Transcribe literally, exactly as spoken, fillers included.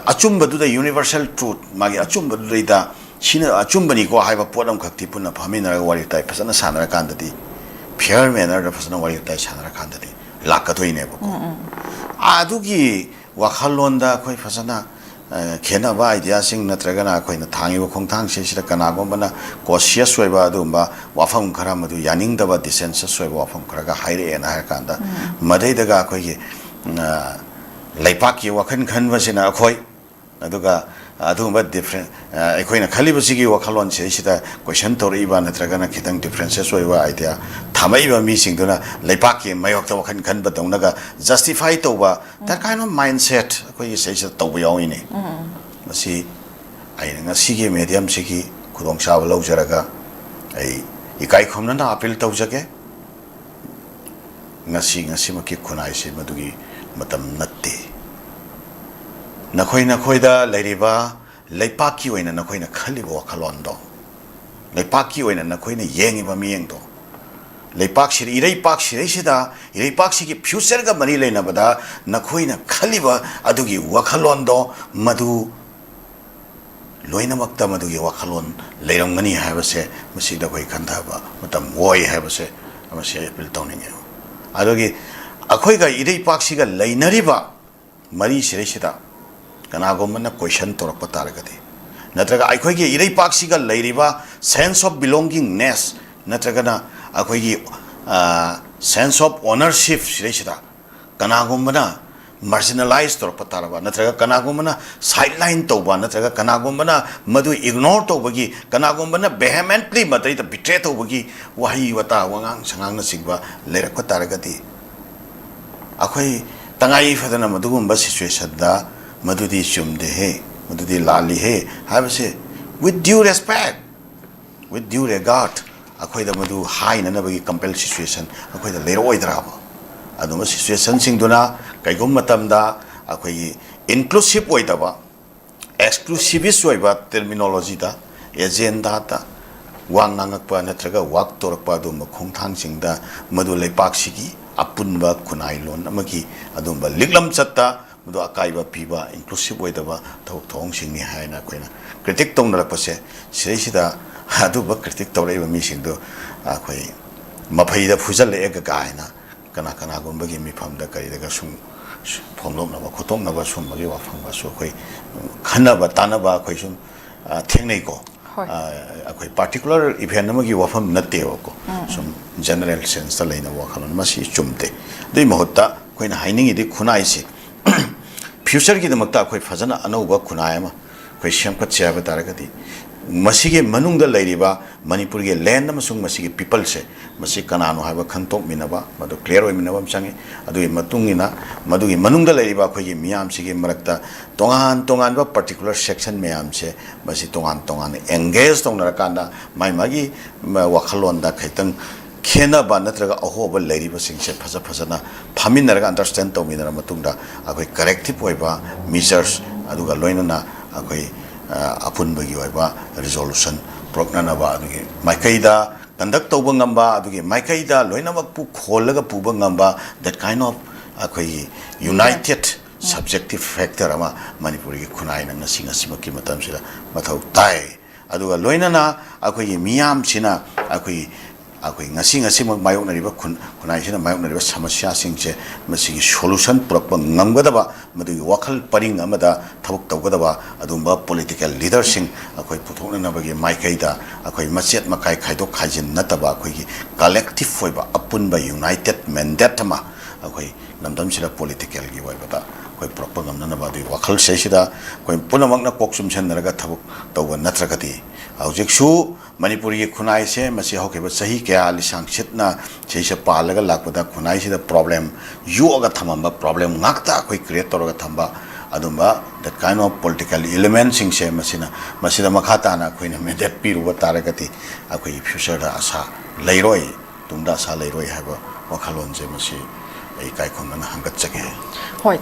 ꯑꯆꯨꯝꯕꯗꯨꯗ, universal truth, ꯃꯥꯒꯤ ꯑꯆꯨꯝꯕꯗꯨꯗꯩꯗ ꯁꯤꯅ ꯑꯆꯨꯝꯕꯅꯤꯀꯣ ꯍꯥꯏꯕ ꯄꯣꯠ ꯑꯃꯈꯛꯇꯤ ꯄꯨꯟꯅ ꯐꯝꯃꯤꯟꯅꯔꯒ ꯋꯥꯔꯤ ꯋꯥꯇꯥꯏ ꯐꯖꯅ ꯁꯥꯟꯅꯔꯀꯥꯟꯗꯗꯤ, fair mannerꯗ ꯐꯖꯅ ꯋꯥꯔꯤ ꯋꯥꯇꯥꯏ ꯁꯥꯟꯅꯔꯀꯥꯟꯗꯗꯤ ꯂꯥꯛꯀꯗꯣꯏꯅꯦꯕꯀꯣ꯫ ꯑꯗꯨꯒꯤ ꯋꯥꯈꯜꯂꯣꯟꯗ ꯑꯩꯈꯣꯏ ꯐꯖꯅ, ꯑ, ꯈꯦꯠꯅꯕ ideaꯁꯤꯡ ꯅꯠꯇ꯭ꯔꯒꯅ ꯑꯩꯈꯣꯏꯅ ꯊꯥꯡꯉꯤꯕ ꯈꯣꯡꯊꯥꯡꯁꯤꯁꯤꯗ ꯀꯅꯥꯒꯨꯝꯕꯅ cautious ꯑꯣꯏꯕ ꯑꯗꯨꯒꯨꯝꯕ ꯋꯥꯐꯝ ꯈꯔ, ꯃꯗꯨ ꯌꯥꯅꯤꯡꯗꯕ, dissensus ꯑꯣꯏꯕ ꯋꯥꯐꯝ ꯈꯔꯒ ꯍꯥꯏꯔꯛꯑꯦꯅ ꯍꯥꯏꯔꯀꯥꯟꯗ, ꯃꯗꯩꯗꯒ ꯑꯩꯈꯣꯏꯒꯤ, ꯑ, ꯂꯩꯄꯥꯛꯀꯤ ꯋꯥꯈꯜ ꯈꯟꯕꯁꯤꯅ ꯑꯩꯈꯣꯏ, ꯑꯗꯨꯒ ꯑꯗꯨꯒꯨꯝꯕ different, ꯑ, ꯑꯩꯈꯣꯏꯅ ꯈꯜꯂꯤꯕꯁꯤꯒꯤ ꯋꯥꯈꯜꯂꯣꯟ ꯁꯤꯗꯩꯁꯤꯗ question ꯇꯧꯔꯛꯏꯕ ꯅꯠꯇ꯭ꯔꯒꯅ ꯈꯤꯇꯪ differences ꯑꯣꯏꯕ idea ꯊꯝꯃꯛꯏꯕ ꯃꯤꯁꯤꯡꯗꯨꯅ ꯂꯩꯄꯥꯛꯀꯤ ꯃꯥꯌꯣꯛꯇ ꯋꯥꯈꯜ ꯈꯟꯕꯗꯧꯅꯒ justify ꯇꯧꯕ, that kind of mindset ꯑꯩꯈꯣꯏꯒꯤ ꯁꯤꯗꯩꯁꯤꯗ ꯇꯧꯕ ꯌꯥꯎꯔꯤꯅꯦ꯫ ꯃꯁꯤ ꯑꯩꯅ ꯉꯁꯤꯒꯤ mediumꯁꯤꯒꯤ ꯈꯨꯗꯣꯡꯆꯥꯕ ꯂꯧꯖꯔꯒ ꯑꯩ ꯏꯀꯥꯏ ꯈꯨꯝꯅꯅ appeal ꯇꯧꯖꯒꯦ꯫ ꯉꯁꯤ, ꯉꯁꯤꯃꯛꯀꯤ ꯈꯨꯟꯅꯥꯏꯁꯤ ꯃꯗꯨꯒꯤ ꯃꯇꯝ ꯅꯠꯇꯦ꯫ ꯅꯈꯣꯏ, ꯅꯈꯣꯏꯗ ꯂꯩꯔꯤꯕ ꯂꯩꯄꯥꯛꯀꯤ ꯑꯣꯏꯅ ꯅꯈꯣꯏꯅ ꯈꯜꯂꯤꯕ ꯋꯥꯈꯜꯂꯣꯟꯗꯣ, ꯂꯩꯄꯥꯛꯀꯤ ꯑꯣꯏꯅ ꯅꯈꯣꯏꯅ ꯌꯦꯡꯉꯤꯕ ꯃꯤꯠꯌꯦꯡꯗꯣ, ꯂꯩꯄꯥꯛꯁꯤꯗ, ꯏꯔꯩꯄꯥꯛꯁꯤꯗꯩꯁꯤꯗ, ꯏꯔꯩꯄꯥꯛꯁꯤꯒꯤ futureꯒ ꯃꯔꯤ ꯂꯩꯅꯕꯗ ꯅꯈꯣꯏꯅ ꯈꯜꯂꯤꯕ ꯑꯗꯨꯒꯤ ꯋꯥꯈꯜꯂꯣꯟꯗꯣ, ꯃꯗꯨ ꯂꯣꯏꯅꯃꯛꯇ ꯃꯗꯨꯒꯤ ꯋꯥꯈꯜꯂꯣꯟ ꯂꯩꯔꯝꯒꯅꯤ ꯍꯥꯏꯕꯁꯦ, ꯃꯁꯤꯗ ꯑꯩꯈꯣꯏ ꯈꯟꯊꯕ ꯃꯇꯝ ꯑꯣꯏ ꯍꯥꯏꯕꯁꯦ, ꯃꯁꯤ ꯑꯩ appeal ꯇꯧꯅꯤꯡꯉꯦ꯫ ꯑꯗꯨꯒꯤ ꯑꯩꯈꯣꯏꯒ ꯏꯔꯩꯄꯥꯛꯁꯤꯒ ꯂꯩꯅꯔꯤꯕ ꯃꯔꯤꯁꯤꯗꯩꯁꯤꯗ ꯀꯅꯥꯒꯨꯝꯕꯅ question ꯇꯧꯔꯛꯄ ꯇꯥꯔꯒꯗꯤ, ꯅꯠꯇ꯭ꯔꯒ ꯑꯩꯈꯣꯏꯒꯤ ꯏꯔꯩꯄꯥꯛꯁꯤꯒ ꯂꯩꯔꯤꯕ sense of belongingness ꯅꯠꯇ꯭ꯔꯒꯅ ꯑꯩꯈꯣꯏꯒꯤ, ꯑ, sense of ownership ꯁꯤꯗꯩꯁꯤꯗ ꯀꯅꯥꯒꯨꯝꯕꯅ marginalize ꯇꯧꯔꯛꯄ ꯇꯥꯔꯕ, ꯅꯠꯇ꯭ꯔꯒ ꯀꯅꯥꯒꯨꯝꯕꯅ sideline ꯇꯧꯕ, ꯅꯠꯇ꯭ꯔꯒ ꯀꯅꯥꯒꯨꯝꯕꯅ ꯃꯗꯨ ignore ꯇꯧꯕꯒꯤ, ꯀꯅꯥꯒꯨꯝꯕꯅ vehemently ꯃꯗꯩꯗ betray ꯇꯧꯕꯒꯤ ꯋꯥꯍꯩ ꯋꯥꯇꯥ, ꯋꯥꯉꯥꯡ ꯁꯉꯥꯡꯅꯆꯤꯡꯕ ꯂꯩꯔꯛꯄ ꯇꯥꯔꯒꯗꯤ, ꯑꯩꯈꯣꯏ ꯇꯉꯥꯏ ꯐꯗꯅ ꯃꯗꯨꯒꯨꯝꯕ situationꯗ "ꯃꯗꯨꯗꯤ ꯆꯨꯝꯗꯦꯍꯦ, ꯃꯗꯨꯗꯤ ꯂꯥꯜꯂꯤꯍꯦ" ꯍꯥꯏꯕꯁꯦ, with due respect, with due regard, ꯑꯩꯈꯣꯏꯗ ꯃꯗꯨ ꯍꯥꯏꯅꯅꯕꯒꯤ compel situation ꯑꯩꯈꯣꯏꯗ ꯂꯩꯔꯛꯑꯣꯏꯗ꯭ꯔꯕ? ꯑꯗꯨꯝꯕ situationꯁꯤꯡꯗꯨꯅ ꯀꯩꯒꯨꯝꯕ ꯃꯇꯝꯗ ꯑꯩꯈꯣꯏꯒꯤ inclusive ꯑꯣꯏꯗꯕ, exclusivist ꯑꯣꯏꯕ terminologyꯗ, agendaꯗ ꯋꯥ ꯉꯥꯡꯉꯛꯄ ꯅꯠꯇ꯭ꯔꯒ ꯋꯥꯛ ꯇꯧꯔꯛꯄ ꯑꯗꯨꯒꯨꯝꯕ ꯈꯣꯡꯊꯥꯡꯁꯤꯡꯗ ꯃꯗꯨ ꯂꯩꯄꯥꯛꯁꯤꯒꯤ ꯑꯄꯨꯟꯕ ꯈꯨꯟꯅꯥꯏꯂꯣꯟ ꯑꯃꯒꯤ ꯑꯗꯨꯒꯨꯝꯕ ꯂꯤꯛꯂꯝ ꯆꯠꯇ ꯃꯗꯨ ꯑꯀꯥꯏꯕ ꯄꯤꯕ, inclusive ꯑꯣꯏꯗꯕ ꯊꯕꯛ ꯊꯧꯑꯣꯡꯁꯤꯡꯅꯤ ꯍꯥꯏꯅ ꯑꯩꯈꯣꯏꯅ critic ꯇꯧꯅꯔꯛꯄꯁꯦ, ꯁꯤꯗꯩꯁꯤꯗ ꯑꯗꯨꯝꯕ critic ꯇꯧꯔꯛꯏꯕ ꯃꯤꯁꯤꯡꯗꯨ ꯑꯩꯈꯣꯏ ꯃꯐꯩꯗ ꯐꯨꯖꯜꯂꯛꯑꯦꯒ ꯀꯥꯏꯅ ꯀꯅꯥ ꯀꯅꯥꯒꯨꯝꯕꯒꯤ ꯃꯤꯐꯝꯗ ꯀꯔꯤꯗꯒ ꯁꯨꯝ ꯐꯣꯡꯗꯣꯛꯅꯕ ꯈꯣꯠꯇꯣꯛꯅꯕ ꯁꯨꯝꯕꯒꯤ ꯋꯥꯐꯝꯒꯁꯨ ꯑꯩꯈꯣꯏ ꯈꯟꯅꯕ ꯇꯥꯟꯅꯕ ꯑꯩꯈꯣꯏ ꯁꯨꯝ, ꯑ, ꯊꯦꯡꯅꯩꯀꯣ꯫ ꯍꯣꯏ꯫ ꯑ, ꯑꯩꯈꯣꯏ particular event ꯑꯃꯒꯤ ꯋꯥꯐꯝ ꯅꯠꯇꯦꯕꯀꯣ꯫ ꯎꯝ, ꯎꯝ꯫ ꯁꯨꯝ general sense ꯇ ꯂꯩꯅꯕ ꯋꯥꯈꯜꯂꯣꯟ, ꯃꯁꯤ ꯆꯨꯝꯗꯦ꯫ ꯑꯗꯨꯒꯤ ꯃꯍꯨꯠꯇ ꯑꯩꯈꯣꯏꯅ ꯍꯥꯏꯅꯤꯡꯉꯤꯗꯤ ꯈꯨꯟꯅꯥꯏꯁꯤ future ꯒꯤꯗꯃꯛꯇ ꯑꯩꯈꯣꯏ ꯐꯖꯅ ꯑꯅꯧꯕ ꯈꯨꯟꯅꯥꯏ ꯑꯃ ꯑꯩꯈꯣꯏ ꯁꯦꯝꯒꯠꯁꯦ ꯍꯥꯏꯕ ꯇꯥꯔꯒꯗꯤ, ꯃꯁꯤꯒꯤ ꯃꯅꯨꯡꯗ ꯂꯩꯔꯤꯕ ꯃꯅꯤꯄꯨꯔꯒꯤ land ꯑꯃꯁꯨꯡ ꯃꯁꯤꯒꯤ people ꯁꯦ, ꯃꯁꯤ ꯀꯅꯥꯅꯣ ꯍꯥꯏꯕ ꯈꯪꯗꯣꯛꯃꯤꯟꯅꯕ, ꯃꯗꯨ clear ꯑꯣꯏꯃꯤꯟꯅꯕ ꯑꯃ ꯆꯪꯉꯤ꯫ ꯑꯗꯨꯒꯤ ꯃꯇꯨꯡ ꯏꯟꯅ ꯃꯗꯨꯒꯤ ꯃꯅꯨꯡꯗ ꯂꯩꯔꯤꯕ ꯑꯩꯈꯣꯏꯒꯤ ꯃꯤꯌꯥꯝꯁꯤꯒꯤ ꯃꯔꯛꯇ ꯇꯣꯉꯥꯟ ꯇꯣꯉꯥꯟꯕ particular section ꯃꯌꯥꯝꯁꯦ, ꯃꯁꯤ ꯇꯣꯉꯥꯟ ꯇꯣꯉꯥꯟꯅ engage ꯇꯧꯅꯔꯀꯥꯟꯗ ꯃꯥꯏ ꯃꯥꯒꯤ ꯃ-, ꯋꯥꯈꯜꯂꯣꯟꯗ ꯈꯤꯇꯪ ꯈꯦꯠꯅꯕ ꯅꯠꯇ꯭ꯔꯒ ꯑꯍꯣꯕ ꯂꯩꯔꯤꯕꯁꯤꯡꯁꯦ ꯐꯖ ꯐꯖꯅ ꯐꯝꯃꯤꯟꯅꯔꯒ understand ꯇꯧꯃꯤꯟꯅꯔ ꯃꯇꯨꯡꯗ ꯑꯩꯈꯣꯏ corrective ꯑꯣꯏꯕ measures ꯑꯗꯨꯒ ꯂꯣꯏꯅꯅ ꯑꯩꯈꯣꯏ, ꯑ, ꯑꯄꯨꯟꯕꯒꯤ ꯑꯣꯏꯕ resolution ꯄꯨꯔꯛꯅꯅꯕ ꯑꯗꯨꯒꯤ ꯃꯥꯏꯀꯩꯗ conduct ꯇꯧꯕ ꯉꯝꯕ, ꯑꯗꯨꯒꯤ ꯃꯥꯏꯀꯩꯗ ꯂꯣꯏꯅꯃꯛꯄꯨ ꯈꯣꯜꯂꯒ ꯄꯨꯕ ꯉꯝꯕ, that kind of ꯑꯩꯈꯣꯏꯒꯤ united subjective factor ꯑꯃ ꯃꯅꯤꯄꯨꯔꯒꯤ ꯈꯨꯟꯅꯥꯏꯅ ꯉꯁꯤ ꯉꯁꯤꯃꯛꯀꯤ ꯃꯇꯝꯁꯤꯗ ꯃꯊꯧ ꯇꯥꯏ꯫ ꯑꯗꯨꯒ ꯂꯣꯏꯅꯅ ꯑꯩꯈꯣꯏꯒꯤ ꯃꯤꯌꯥꯝꯁꯤꯅ ꯑꯩꯈꯣꯏ, ꯑꯩꯈꯣꯏ ꯉꯁꯤ ꯉꯁꯤꯃꯛ ꯃꯥꯌꯣꯛꯅꯔꯤꯕ ꯈꯨꯟ-, ꯈꯨꯟꯅꯥꯏꯁꯤꯅ ꯃꯥꯌꯣꯛꯅꯔꯤꯕ ꯁꯃꯁ꯭ꯌꯥꯁꯤꯡꯁꯦ, ꯃꯁꯤꯒꯤ solution ꯄꯨꯔꯛꯄ ꯉꯝꯒꯗꯕ, ꯃꯗꯨꯒꯤ ꯋꯥꯈꯜ ꯄꯔꯤꯡ ꯑꯃꯗ ꯊꯕꯛ ꯇꯧꯒꯗꯕ ꯑꯗꯨꯒꯨꯝꯕ political leader ꯁꯤꯡ ꯑꯩꯈꯣꯏ ꯄꯨꯊꯣꯛꯅꯅꯕꯒꯤ ꯃꯥꯏꯀꯩꯗ ꯑꯩꯈꯣꯏ ꯃꯆꯦꯠ ꯃꯀꯥꯏ ꯈꯥꯏꯗꯣꯛ ꯈꯥꯏꯖꯤꯟ ꯅꯠꯇꯕ ꯑꯩꯈꯣꯏꯒꯤ collective ꯑꯣꯏꯕ ꯑꯄꯨꯟꯕ united mandate ꯑꯃ ꯑꯩꯈꯣꯏ ꯂꯝꯗꯝꯁꯤꯗ political ꯒꯤ ꯑꯣꯏꯕꯗ ꯑꯩꯈꯣꯏ ꯄꯨꯔꯛꯄ ꯉꯝꯅꯅꯕ ꯑꯗꯨꯒꯤ ꯋꯥꯈꯜꯁꯤꯗꯩꯁꯤꯗ ꯑꯩꯈꯣꯏ ꯄꯨꯝꯅꯃꯛꯅ ꯀꯣꯛ ꯆꯨꯝꯁꯤꯟꯅꯔꯒ ꯊꯕꯛ ꯇꯧꯕ ꯅꯠꯇ꯭ꯔꯒꯗꯤ, ꯍꯧꯖꯤꯛꯁꯨ ꯃꯅꯤꯄꯨꯔꯒꯤ ꯈꯨꯟꯅꯥꯏꯁꯦ ꯃꯁꯤ ꯍꯧꯈꯤꯕ ꯆꯍꯤ ꯀꯌꯥ ꯂꯤꯁꯥꯡ ꯁꯤꯠꯅ ꯁꯤꯁꯦ ꯄꯥꯜꯂꯒ ꯂꯥꯛꯄꯗ ꯈꯨꯟꯅꯥꯏꯁꯤꯗ problem ꯌꯣꯛꯑꯒ ꯊꯝꯃꯝꯕ, problem ꯉꯥꯛꯇ ꯑꯩꯈꯣꯏ create ꯇꯧꯔꯒ ꯊꯝꯕ ꯑꯗꯨꯝꯕ that kind of political element ꯁꯤꯡꯁꯦ ꯃꯁꯤꯅ, ꯃꯁꯤꯗ ꯃꯈꯥ ꯇꯥꯅ ꯑꯩꯈꯣꯏꯅ mandate ꯄꯤꯔꯨꯕ ꯇꯥꯔꯒꯗꯤ ꯑꯩꯈꯣꯏꯒꯤ future ꯗ ꯑꯁꯥ ꯂꯩꯔꯣꯏ, ꯇꯨꯡꯗ ꯑꯁꯥ ꯂꯩꯔꯣꯏ ꯍꯥꯏꯕ ꯋꯥꯈꯜꯂꯣꯟꯁꯦ ꯃꯁꯤ ꯑꯩ ꯏꯀꯥꯏ ꯈꯨꯝꯅꯅ ꯍꯪꯒꯠꯆꯒꯦ꯫ ꯍꯣꯏ,